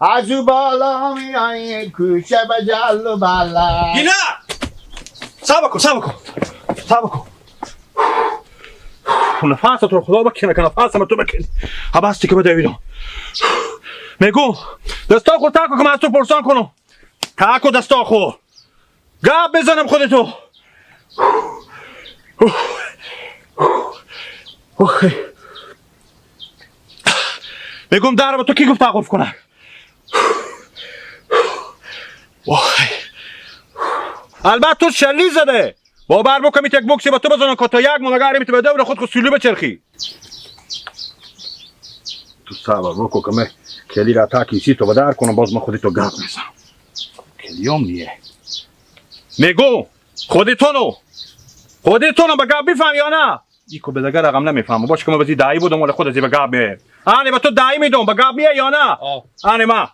از او بالا میایی کوچه به جل و بلا. گینه صبر کن صبر کن صبر کن. نفس تو رو خدا بکنه که نفس تو بکنی. حبستی که بده میگو دستا خود تاکو که من از تو پرسان کنم. تاکو دستا خو گاب بزنم خودتو. میگم در به تو کی گفت توقف کنه؟ البته تو شلی زده. باور بکن یک بوکسی با تو بزنم که تا یک ماه اگر به دور خود خود سولو بچرخی. تو صبر بکن که من کلی را تا کیسی تو بدر کنم باز من خودتو گپ میزنم. کلیام نیه. میگو خودتونو خودتونو به گپ میفهم یا نه؟ ایکو به دگر رقم نمیفهمم. باش که من بزی دایی بودم ولی خود از به گپ میه. آنی به تو دایی میدم به گپ میه یا نه؟ آنی ما